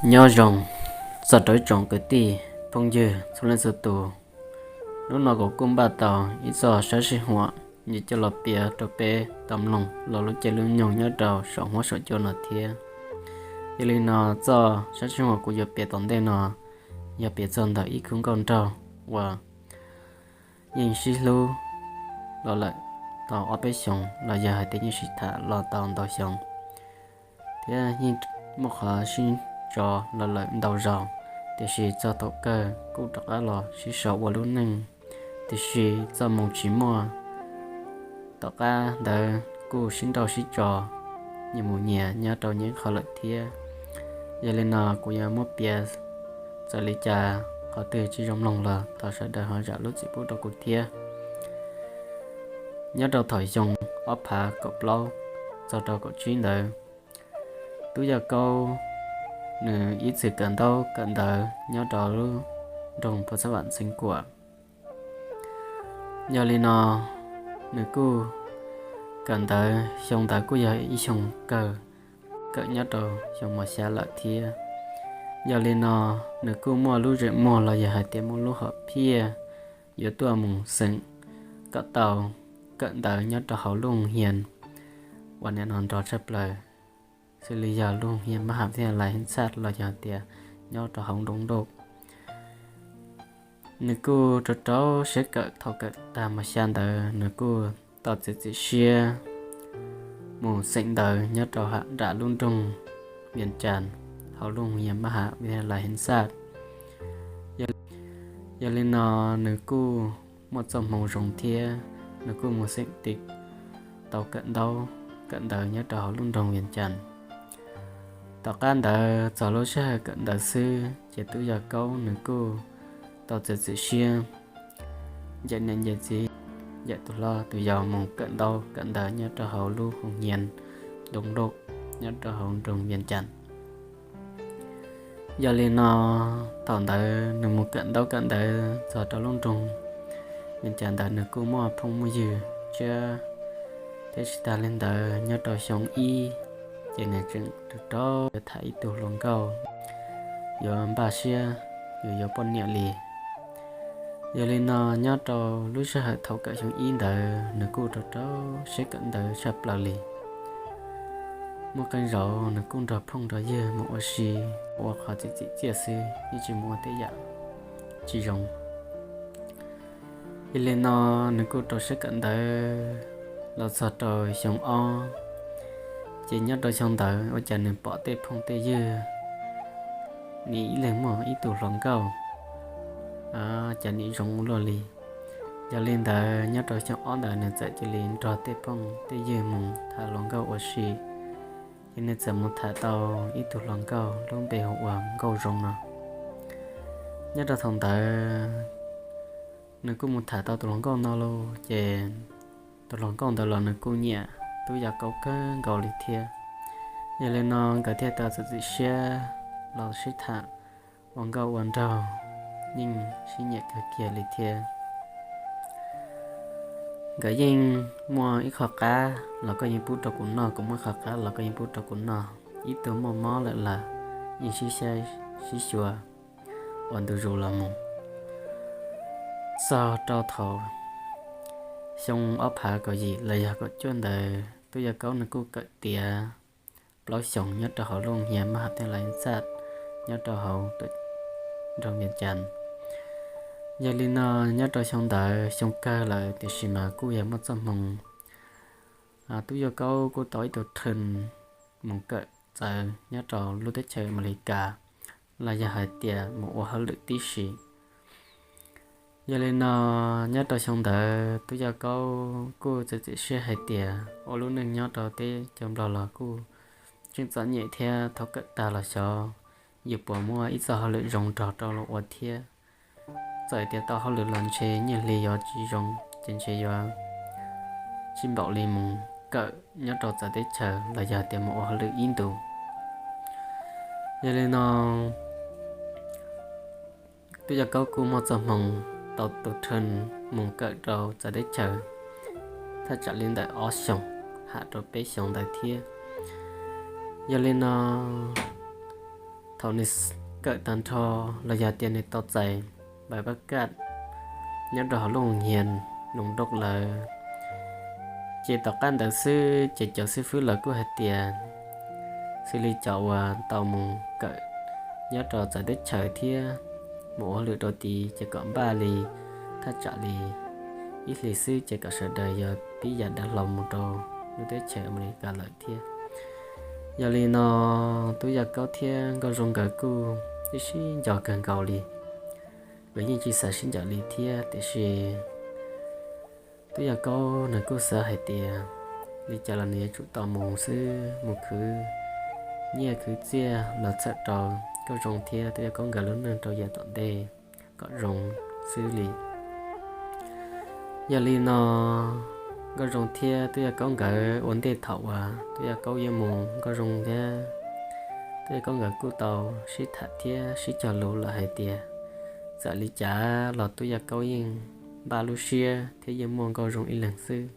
Nyob zoo txog rau ib tsoom kwv tij phooj ywg txhua leej txhua tus. Hnub no kuv kuj npaj tau ib txoj sab sij huam yuav coj los piav rau peb tau mloog los lub caij lub nyoog nyob rau saum huab saum cua no thiab. Yog li no, txoj sab sij huam kuv yuav piav tom ntej no yog piav txog ntawm ib khub nkauj nraug uas yeej sib hlub los lawm tau ob peb xyoos los yog hais tias yeej sib tham los tau ntau xyoo thiab yeej muaj qhov sib tso los lawm ntau zaus, tiam sis txog thaum kawg kuj rov qab los sib sau ua lub neej, tiam sis txoj moo tsis muaj. Tom qab ntawd kuj sib nrauj sib tso, nyias mus nyias nyob rau nyias qhov lawm thiab. Yog li no kuv yuav muab piav, txawm li cas qhov twg tsis zoo mloog los thov sawv daws ho zam lub txim pub rau kuv thiab. Nyob rau thaum xyoo ob phav kaum plaub txog rau kaum tsib ntawd, Tub Yaj Kaub nws ib txwm kawm ntaub kawm ntawv nyob rau lub nroog Phuv Xab Vam Xeev Kuam. Yog li no, nws kuj kawm ntawv, xyoo ntawd kuj yog ib xyoo kawg, kawm nyob rau xyoo mos xya lawm thiab. Yog li no, nws kuj muaj lub zeem muag los yog hais tias muaj lub hom phiaj yuav tuaj mus xeem kom tau kawm ntawv nyob rau hauv lub hoos hias uas nim no nrov tshaj plaws, xws li yog lub hoos hias Mab Ham Vij Has Lais Hees Xaj los yog tias nyob rau hauv Nroog Lauj. Nws kuj rau rau siab kawm, thaum kawm tag mos xya ntawd nws kuj tau txiav txim siab mus xeem ntawv nyob rau nram lub nroog Vias Cas, hauv lub hoos hias Mab Ham Vij Has Lais Hees Xaj. Yog li no, nws kuj muaj txoj hmoo zoo thiab nws kuj mus xeem tau kawm ntaub kawm ntawv nyob rau hauv lub nroog Vias Cas. Tom qab ntawd txog lub sij hawm kawm ntawv xwb ces Tub Yaj Kaub nws kuj tau txiav txim siab ncaim niam ncaim txiv, ncaim tus hlob tus yau mus kawm ntaub kawm ntawv nyob rau hauv lub hoos hias Nroog Lauj nyob rau hauv nroog Vias Cas. Yog li no, thaum ntawd nws mus kawm ntaub kawm ntawv txog rau lub nroog Vias Cas ntawd nws kuj muaj phooj muaj ywg tshiab, thiab tsis tas li ntawd nyob rau xyoo ib ces nws tseem rau rau tham ib tug hluas nkauj yuav npaj siab yuav yuav poj niam li. Yog li no, nyob rau lub sij hawm thaum kawm xyoo ib ntawd nws kuj rau rau siab kawm ntawv tshaj plaws li. Muaj qee zaus nws kuj nrog phooj nrog ywg mus ua si, ua qhov txiav txim txiaj xwb, yeej tsis mus ua tej yam tsis zoo. Yog li no, nws kuj rau siab kawm ntawv los txog rau xyoo ob, ces nyob rau xyoo ntawd ua cas nws pom tej phooj tej ywg, nim ib leeg muaj ib tug hluas nkauj, cas nim zoo ua luaj li. Yog li ntawd, nyob rau xyoo ob ntawd nws txawm cia li nrog tej phooj tej ywg mus tham hluas nkauj ua si, ces nws txawm mus tham tau ib tug hluas nkauj lub npe hu ua Nkauj Zoo no. Nyob rau thaum ntawd nws kuj mus tham tau tus hluas nkauj no lauj, ces tus hluas nkauj ntawd los nws kuj nyiam Tub Yaj Kaub kawg nkaus li thiab. Yog li no nkawd thiaj tau txiav txim siab los sib tham ua nkauj ua nraug, yeej sib nyiam kawg kiag li thiab. Nkawd yeej muaj ib qho qab los koj yeej pub rau kuv noj, kuv muaj ib qho qab los koj yeej pub rau kuv noj, ib tug muaj mob lawm los yeej sib saib sib xyuas ua ntu zus los mus. Txog rau thaum xyoo ob phav kaum yim los yog kaum cuaj ntawd, Tub Yaj Kaub nws kuj kawm tiav plaub xyoos nyob rau hauv lub hoos hias Mab Ham Vij Has Lais Hees Xaj nyob rau hauv nroog Vias Cas. Yog li no, nyob rau xyoo ntawd xyoo kawg lawm tiam sis mas kuj yog muaj txoj hmoo, Tub Yaj Kaub kuj tau ib tug thwm mus kawm txawv nyob rau lub teb chaws Amelikas, los yog hais tias mus ua hauj lwm tib si. Yog li no, nyob rau xyoo ntawd Tub Yaj Kaub kuj txiav txim siab hais tias ua lub neej nyob rau teb chaws Nplog los kuj tseem txom nyem thiab, thaum kawm tag los xyov yus puas muaj ib txoj hauj lwm zoo nrog rau luag ua thiab. Txawm tias tau hauj lwm los ntshe nyiaj hli yuav tsis zoo, ces ntshe yuav tsis npaum li mus kawm nyob rau txawv teb chaws los yog tias mus ua hauj lwm ib ntus. Yog li no, Tub Yaj Kaub kuj muaj txoj hmoo tau tus thwm mus kawm rau txawv teb chaws thaj tsam li ntawm ob xyoos ham rau peb xyoos ntawd thiab. Yog li no, Thaum nws kawm tag nrho los yog tias nws tau txais npav pab kaj nyob rau hauv lub nyiag noo doj lawm, ces tom qab ntawd xwb ces cov xib fwb los kuj hais tias xws li cov uas tau mus kawm nyob rau txawv teb chaws thiab mus ua hauj lwm rau tid ces kom npaj li thaj tsam li ib hlis xwb ces kom sawv daws yuav pib yav dav hlau mus rau lub teb chaws Amelikas lawm thiab. Yog li no, Tub Yaj Kaub thiab Nkauj Zoo nkawd kuj sib sib nco kawg nkaus li, nkawd yeej tsis xav sib ncaim li thiab. Tiam sis Tub Yaj Kaub nws kuj xav hais tias li cas los nws yuav tsum tau mus xwb, mus khwv nyiaj khwv txiaj los txhawm rau Nkauj Zoo thiab Tub Yaj Kaub nkawd lub neej rau yav tom ntej kom zoo xwb li. Yog li no, Nkauj Zoo thiab Tub Yaj Kaub nkawd ua ntej thaum uas Tub Yaj Kaub yuav mus, Nkauj Zoo thiab Tub Yaj Kaub nkawd kuj tau sib tham thiab sib cog lus lawm hais tias txawm li cas los Tub Yaj Kaub yeej npaj lub siab thiab yeej muaj Nkauj Zoo ib leeg xwb.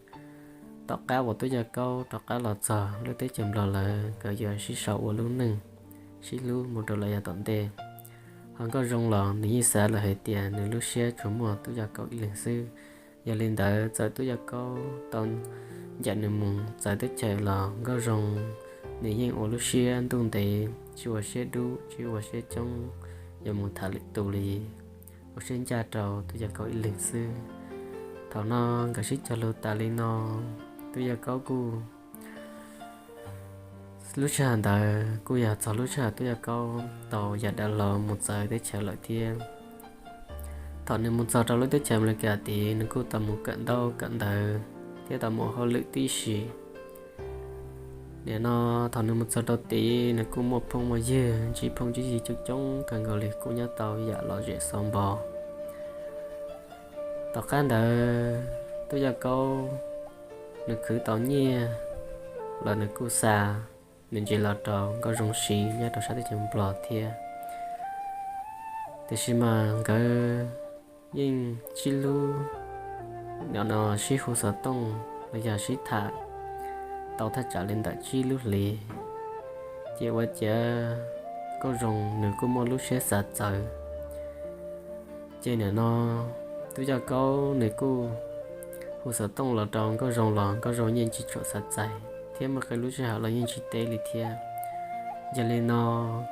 Tom qab uas Tub Yaj Kaub rov qab los txog lub teb chaws Nplog lawm, nkawd yuav sib sau ua lub neej sib hlub mus rau lawv yav tom ntej. Ho Nkauj Zoo los nws yeej xav lawm hais tias nws lub siab tsuas muaj Tub Yaj Kaub ib leeg xwb. Yog li ntawd txawm Tub Yaj Kaub tau ncaim nws mus txawv teb chaws los Nkauj Zoo nws yeej ua lub siab ntuj ntev, tsis ua siab dub tsis ua siab coob, yuav mus tham lwm tus li, ua siab ncaj rau Tub Yaj Kaub ib leeg xwb. Thaum no nkawd sib cog lus tas li no, Tub Yaj Kaub kuj, lub sij hawm ntawd kuj yog txog lub sij hawm Tub Yaj Kaub tau yav dav hlau mus txawv teb chaws lawm thiab. Thaum nws mus txog rau lub teb chaws Amelikas tid nws kuj tau mus kawm ntaub kawm ntawv thiab tau mus ua hauj lwm tib si. Nim no thaum nws mus txog rau tid nws kuj muaj phooj muaj ywg, ntsib phooj ntsib ywg coob coob kawg nkaus li, kuj nyob tau yam lom zem xauv npo. Tom qab ntawd Tub Yaj Kaub nws khwv tau nyiaj los nws kuj xa nws ntsis los rau Nkauj Zoo siv nyob rau sab teb chaws Nplog thiab. Tiam sis mas nkawd yeej sib hlub, nim no sib hu xov tooj los yog sib tham tau thaj tsam li ntawm tsib lub hlis, ces ua ciav Nkauj Zoo nws kuj muaj lub siab xav txawv. Ces nim no Tub Yaj Kaub nws kuj hu xov tooj los rau Nkauj Zoo los Nkauj Zoo yeej tsis tshua xav txais thiab muaj qee lub sij hawm los yeej tsis teb li thiab. Yog li no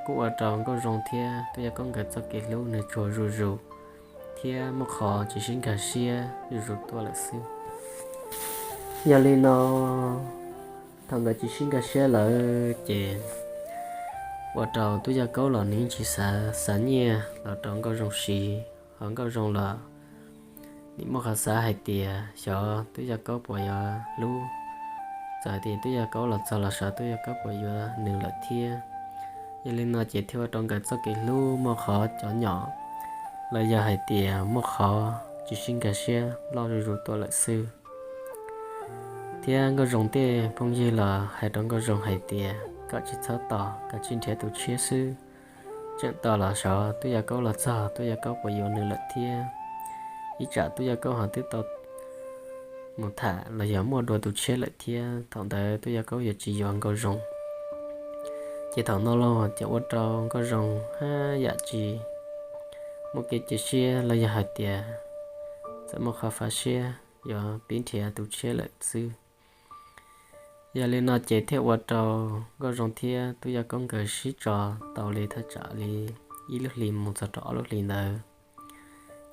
kuj ua rau Nkauj Zoo thiab Tub Yaj Kaub nkawd txoj kev hlub nws tsuag zuj zus thiab muaj qhov tsis sib nkag siab zuj zus tuaj lawm xwb. Yog li no thaum nkawd tsis sib nkag siab lawm ces ua rau Tub Yaj Kaub los nws yeej tsis xav xa nyiaj los rau Nkauj Zoo siv, ho Nkauj Zoo los nws muaj qhov xav hais tias xyov Tub Yaj Kaub puas yuav hlub, txawm hais tias Tub Yaj Kaub los txog los xyov Tub Yaj Kaub puas yuav nws lawm thiab. Yog li no ces thiaj ua rau nkawd txoj kev hlub muaj qhov cov nyom los yog hais tias muaj qhov tsis sib nkag siab loj zuj zus tuaj lawm xwb. Thiab Nkauj Zoo tej phooj ywg los hais rau Nkauj Zoo hais tias kom tsis txhob tos, kom tsis nrhiav tus tshiab xwb, tseem tos los xyov Tub Yaj Kaub los txog Tub Yaj Kaub puas yuav nws lawm thiab. Ib tsam Tub Yaj Kaub ho twb tau mus tham los yog muaj dua tus tshiab lawm thiab, thaum ntawd Tub Yaj Kaub yuav tsis yuav Nkauj Zoo. Ces thaum no los ces ua rau Nkauj Zoo haj yam tsis muaj kev cia siab los yog hais tias txawm muaj qhov faj siab yuav pib nrhiav tus tshiab lawm xwb. Yog li no ces thiaj ua rau Nkauj Zoo thiab Tub Yaj Kaub nkawd sib tso tau li thaj tsam li ib lub hlis mus txog rau ob lub hlis ntawd.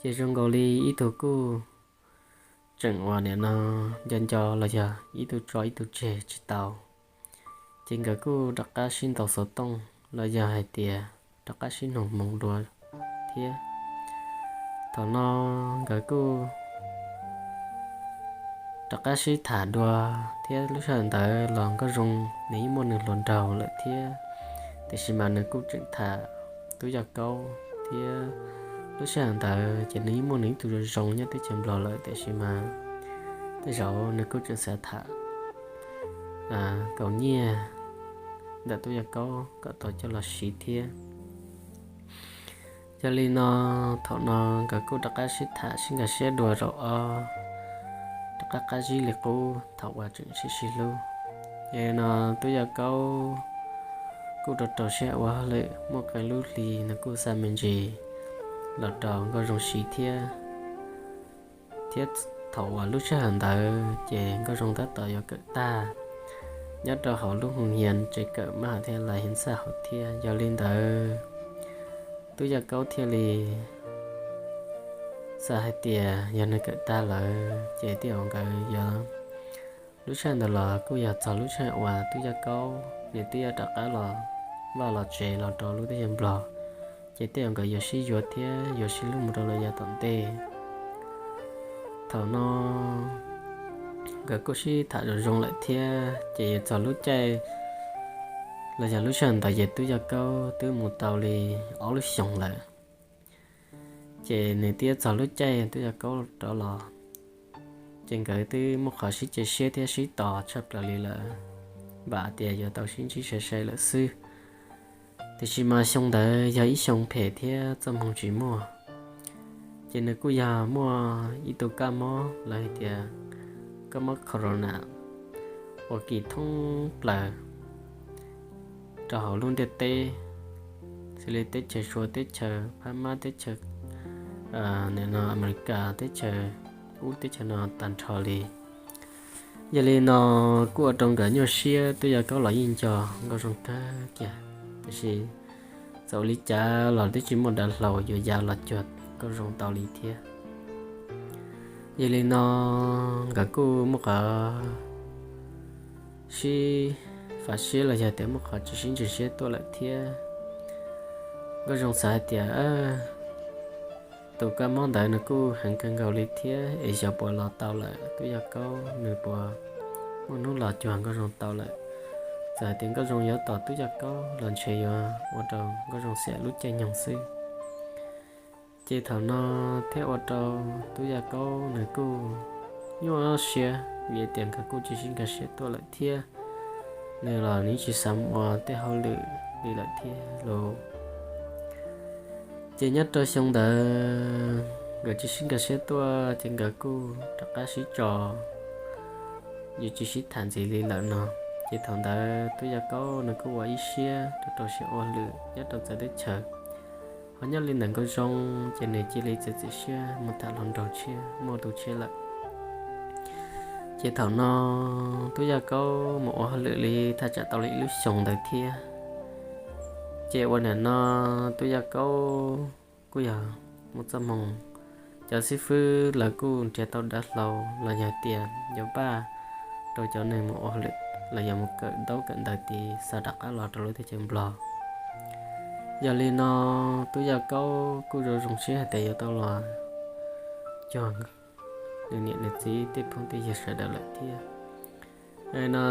Ces zoo nkaus li ib tug kuj tseem uas nim no nco nco los yog ib tug tso ib tug tseg tsis tau. Ces nkawd kuj rov qab sib ntaus xov tooj los yog hais tias rov qab sib nug hmoo dua thiab. Thaum no nkawd kuj rov qab sib tham dua thiab. Lub sij hawm ntawd los Nkauj Zoo nws yeej muaj nws hluas nraug lawm thiab, tiam sis mas nws kuj tseem tham Tub Yaj Kaub thiab. Lub sij hawm ntawd ces nws yeej muaj nws ib tug zoo zoo nyob teb chaws Nplog lawm, tiam sis mas tej zaum nws kuj tseem xav tham kaus nyiaj ntawm Tub Yaj Kaub kom tau coj los siv thiab. Yog li no, thaum no nkawd kuj rov qab sib tham sib nkag siab dua zaum ob, rov qab qab zib li qub thaum uas tseem sib sib hlub. Yog li no, Tub Yaj Kaub kuj rau rau siab ua hauj lwm, muaj qee lub hli nws kuj xa me ntsis los rau Nkauj Zoo siv thiab. Thiab thaum uas lub sij hawm ntawd ces Nkauj Zoo tab tom yuav kawm tag nyob rau hauv lub hu hias tsev kawm mab ham thiab lais hias xaj hauv thiab. Yog li ntawd Tub Yaj Kaub thiaj li xav hais tias yog nws kawm tag lawm ces tej zaum nkawd yuav, lub sij hawm ntawd los kuj yog txog lub sij hawm uas Tub Yaj Kaub nws twb yuav rov qab los vaj los tsev los rau lub teb chaws Nplog, ces tej zaum nkawd yuav sib yuav thiab yuav sib hlub mus rau lawv yav tom ntej. Thaum no nkawd kuj sib tham zoo zoo lawm thiab, ces yuav txog lub caij los yog lub sij hawm ntawd ces Tub Yaj Kaub twb mus tau li ob lub xyoos lawm. Ces nws twb txog lub caij Tub Yaj Kaub rov los, ces nkawd twb muaj qhov sib cia siab thiab sib tos tshaj plaws li lawm, vam tias yuav tau sib ntsib sai sai lawm xwb. Tiam sis mas xyoo ntawd yog ib xyoo phem thiab txoj hmoo tsis muaj, ces nws kuj yog muaj ib tug kab mob lawv hais tias kab mob corona uas kis thoob plaws rau hauv lub ntiaj teb, xws li teb chaws Suav, teb chaws Phab Mab, teb chaws no Amelikas, teb chaws ub teb chaws no tag nrho li. Yog li no kuj ua rau nkawd nyuaj siab, Tub Yaj Kaub los yeej nco Nkauj Zoo kawg kiag, tiam sis txawm ua li cas los twb tsis muaj dav hlau yuav ya los cuag Nkauj Zoo tau li thiab. Yog li no nkawd kuj muaj qhov sib fav siab los yog tias muaj qhov tsis sib ntseeg siab tuaj lawm thiab. Nkauj Zoo xav hais tias tus kab mob ntawd nws kuj heev kawg nkaus li thiab es xyov puas los tau lawm, Tub Yaj Kaub nws puas muaj hnub los cuag Nkauj Zoo tau lawm. Txawm hais tias Nkauj Zoo yuav tos Tub Yaj Kaub los ntshe yuav ua rau Nkauj Zoo xiam lub caij nyoog xwb. Ces thaum no thiaj ua rau Tub Yaj Kaub nws kuj nyuaj siab vim tias nkawd kuj tsis sib nkag siab tuaj lawm thiab, nws los nws tsis xav mus ua tej hauj lwm li lawm thiab lauj. Ces nyob rau xyoo ntawd nkawd tsis sib nkag siab tuaj ces nkawd kuj rov qab sib tso, yuav tsis sib tham ntxiv li lawm no. Ces thaum ntawd Tub Yaj Kaub nws kuj ua ib siab rau rau siab ua hauj lwm nyob rau txawv teb chaws, ho nyob li ntawm Nkauj Zoo ces nws cia li txiav txim siab mus tham hluas nraug tshiab muaj tus tshiab lawm. Ces thaum no Tub Yaj Kaub mus ua hauj lwm li thaj tsam tau li ib lub xyoos ntawd thiab. Ces ua niam no Tub Yaj Kaub kuj yog muaj txoj hmoo, cov xib fwb lawv kuj nrhiav tau dav hlau los yog tias yuav npaj rau cov neeg mus ua hauj lwm los yog mus kawm ntaub kawm ntawv tid xa rov qab los rau lub teb chaws Nplog. Yog li no Tub Yaj Kaub kuj zoo zoo siab hais tias yuav tau los cuag nws niam nws txiv tej phooj tej ywg sawv daws lawm thiab. No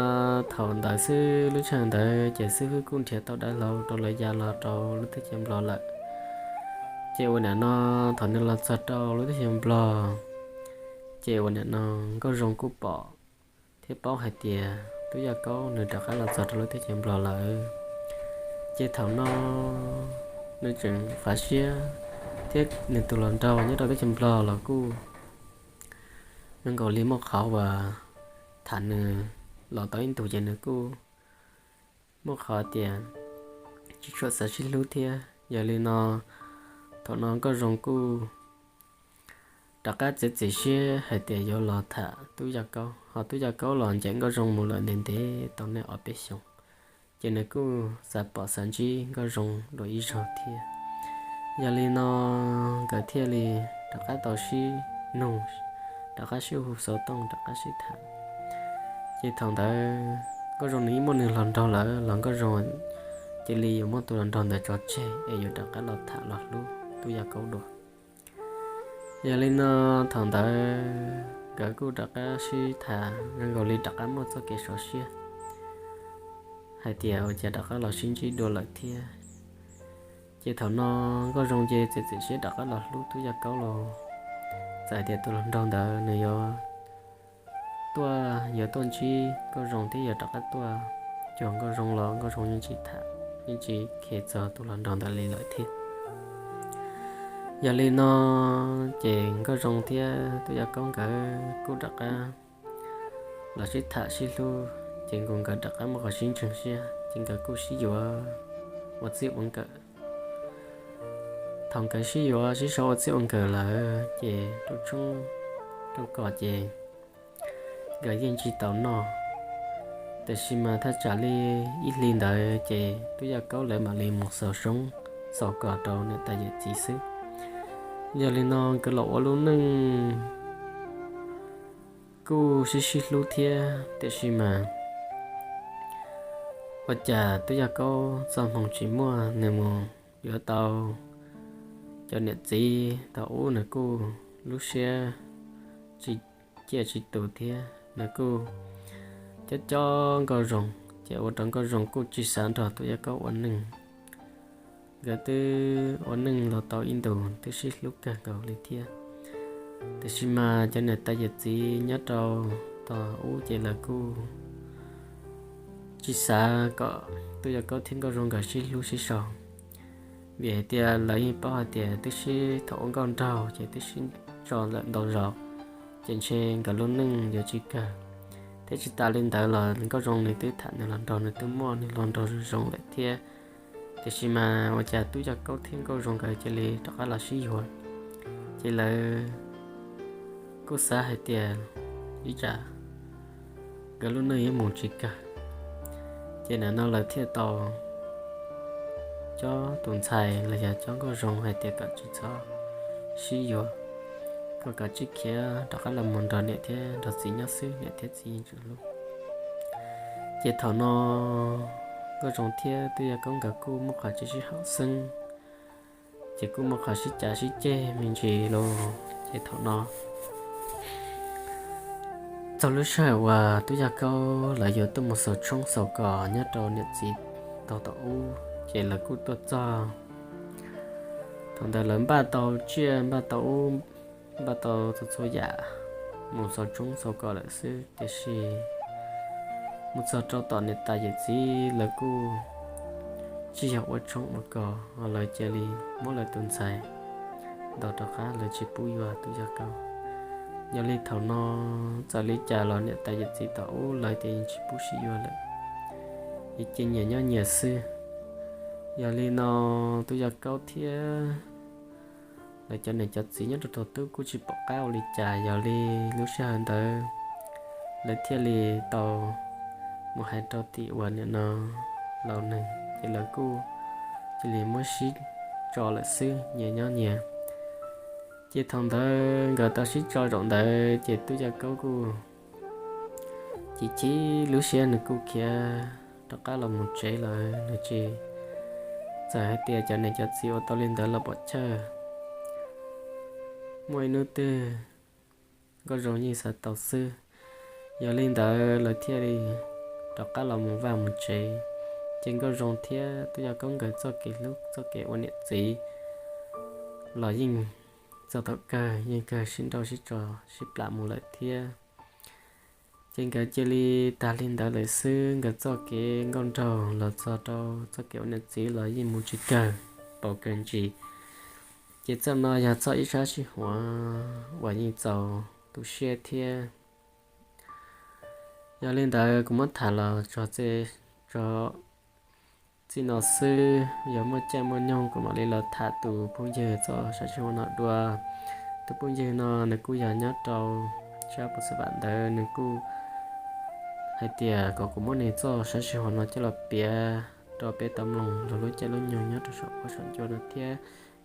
thaum ntawd xwb lub sij hawm ntawd ces xib fwb kuj nrhiav tau dav hlau rau lawv ya los rau lub teb chaws Nplog lawm. Ces ua niam no thaum nws los txog rau lub teb chaws Nplog, ces ua niam no Nkauj Zoo kuj pom thiab paub hais tias Tub Yaj Kaub nws rov qab los txog rau lub teb chaws Nplog lawm. Ces thaum no nws tseem fav siab thiab nws tus hluas nraug nyob rau teb chaws Nplog los kuj zoo nkaus li muaj qhov uas tham nws los tau ib ntus ces nws kuj muaj qhov tias tsis tshua xav sib hlub thiab. Yog li no thaum no Nkauj Zoo kuj rov qab txiav txim siab hais tias yuav los tham Tub Yaj Kaub, ho Tub Yaj Kaub los ncaim Nkauj Zoo mus lawm ntev ntev tau nees ob peb xyoos, ces nws kuj xav pom xav ntsib Nkauj Zoo dua ib zaug thiab. Yog li no nkawd thiaj li rov qab tau sib nug, rov qab sib hu xov tooj rov qab sib tham. Ces thaum ntawd Nkauj Zoo nws yeej muaj nws hluas nraug lawm los Nkauj Zoo cia li yuav muab tus hluas nraug ntawd tso tseg es yuav rov qab los tham los hlub Tub Yaj Kaub dua. Yog li no thaum ntawd nkawd kuj rov qab sib tham zoo nkaus li rov qab muaj txoj kev sov siab hais tias ua cas rov qab los sib ntsib dua lawm thiab. Ces thaum no Nkauj Zoo ces txiav txim siab rov qab los hlub Tub Yaj Kaub los, txawm hais tias tus hluas nraug ntawd nws yuav tuaj, yuav tuaj ntsib Nkauj Zoo thiab yuav rov qab tuaj cuag Nkauj Zoo los Nkauj Zoo yeej tsis tham, yeej tsis khe txog tus hluas nraug ntawd li lawm thiab. Yog li no ces Nkauj Zoo thiab Tub Yaj Kaub nkawd kuj rov qab los sib tham sib hlub, ces nkaus nkawd rov qab muaj qhov sib ntseeg siab. ces nkawd kuj sib yuav ua txij ua nkawm. Thaum nkawd sib yuav sib sau ua txij ua nkawm lawm ces rooj tshoob rooj kos ces nkawd yeej tsis tau noj. Tiam sis mas thaj tsam li ib hlis ntawd ces Tub Yaj Kaub lawv mam li mus xaus tshoob xaus kos rau niam tais yawm txiv xwb. Yog li no nkawd los ua lub neej kuj sib sib hlub thiab, tiam sis mas ua cas Tub Yaj Kaub txoj hmoo tsis muaj, nws mus yuav tau cov niam txiv thaum ub nws kuj lub siab tsis ciaj tsis tus thiab, nws kuj cob cob Nkauj Zoo, ces ua rau Nkauj Zoo kuj tsis xav nrog Tub Yaj Kaub ua neej. Nkawd twb ua neej los tau ib ntus twb sib hlub kawg nkaus li thiab. Tiam sis mas cov niam tais yawm txiv nyob rau tog ub ces lawv kuj tsis xav kom Tub Yaj Kaub thiab Nkauj Zoo nkawd sib hlub sib sau, vim hais tias lawv yeej paub hais tias twb sib thaum ua nkauj nraug ces twb sib tso lawm ntau zaus, ces ntshe nkawd lub neej yuav tsis kawg. Thiab tsis tas li ntawd los Nkauj Zoo nws twb tham nws los nraug, nws twb muaj nws los nraug zoo zoo lawm thiab. Tiam sis mas ua cas Tub Yaj Kaub thiab Nkauj Zoo nkawd cia li rov qab los sib yuav, ces lawv kuj xav hais tias ib tsam nkawd lub neej yuav mus tsis kawg. Ces nim no lawv thiaj tau cob tus ntxhais los yog cob Nkauj Zoo hais tias kom tsis txhob sib yuav, kom kav tsij khiav rov qab los mus nrog niam thiab nrog txiv nyob xwb, niam thiab txiv yeej tsis hlub. Ces thaum no Nkauj Zoo thiab Tub Yaj Kaub nkawd kuj muaj qhov tsis sib haum xeeb, ces kuj muaj qhov sib cav sib ceg me ntsis los. Ces thaum no txog lub sij hawm uas Tub Yaj Kaub lawv yuav tuaj mus xaus tshoob xaus kos nyob rau niam txiv tog tom ub, ces lawv kuj tuaj txog. Thaum ntawd lawv npaj tau tsiaj, npaj tau ub, npaj tau txhua txhua yam mus xaus tshoob xaus kos lawm xwb, tiam sis mus txog rau tom niam tais yawm txiv lawv kuj tsis yog ua tshoob ua kos, lawv cia li muab lawv tus ntxhais ntaus rov qab, lawv tsis pub yuav Tub Yaj Kaub. Yog li thaum no txawm li cas los niam tais yawm txiv tom ub lawv tias yeej tsis pub sib yuav lawm, yeej cia nyias nyob nyias xwb. Yog li no Tub Yaj Kaub thiab lawv cov niam cov txiv nyob rau thaum ub kuj tsis pom qab ua li cas, yog li lub sij hawm ntawd lawv thiaj li tau mus hais rau tim uas nim no laus neeg, ces lawv kuj cia li muab sib tso lawm xwb, nyias nyob nyias. Ces thaum ntawd nkawd tau sib tso zaum ntawd ces Tub Yaj Kaub kuj chim chim lub siab, nws kuj khiav rov qab los mus tsev lawm, nws tsis txawm hais tias cov niam cov txiv ua tau li ntawd los pom chawj. Muaj ib hnub twg Nkauj Zoo yeej xav tau xwb. Yog li ntawd lawv thiaj li rov qab los mus vaj mus tsev. Ces Nkauj Zoo thiab Tub Yaj Kaub nkawd txoj kev hlub txoj kev ua niam txiv los yeej txog thaum kawg yeej kawg sib nrauj sib tso sib plam mus lawm thiab. Ces nkawd cia li tag li ntawd lawm xwb, nkawd txoj kev nkauj nraug los txog rau txoj kev ua niam txiv los yeej mus tsis kawg, paus kawg ntsis. Ces txoj no yog txoj ib sab sij huam uas yeej txaus tu siab thiab. Yog li ntawd kuv muab tham los txog txij no xwb, yog muaj caij muaj nyoog kuv mam li los tham tus phooj ywg txoj sab sij huam no dua. Tus phooj ywg no nws kuj yog nyob rau sab Pus Xas Vam ntawd, nws kuj hais tias kom kuv muab nws txoj sab sij huam no coj los piav rau peb tau mloog rau lub caij lub nyoog nyob rau saum huab saum cua no thiab.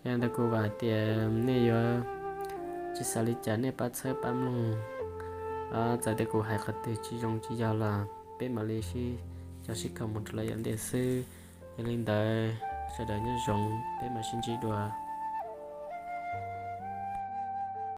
Yog li ntawd kuv vam hais tias nej yuav tsis xav li cas nej pab txhawb pab mloog. Txawm tias kuv hais qhov twg tsis zoo tsis yog los peb mam li sib cog sib kho mus rau lawm yav ntej xwb. Yog li ntawd sawv daws nyob zoo, peb mam sib ntsib dua.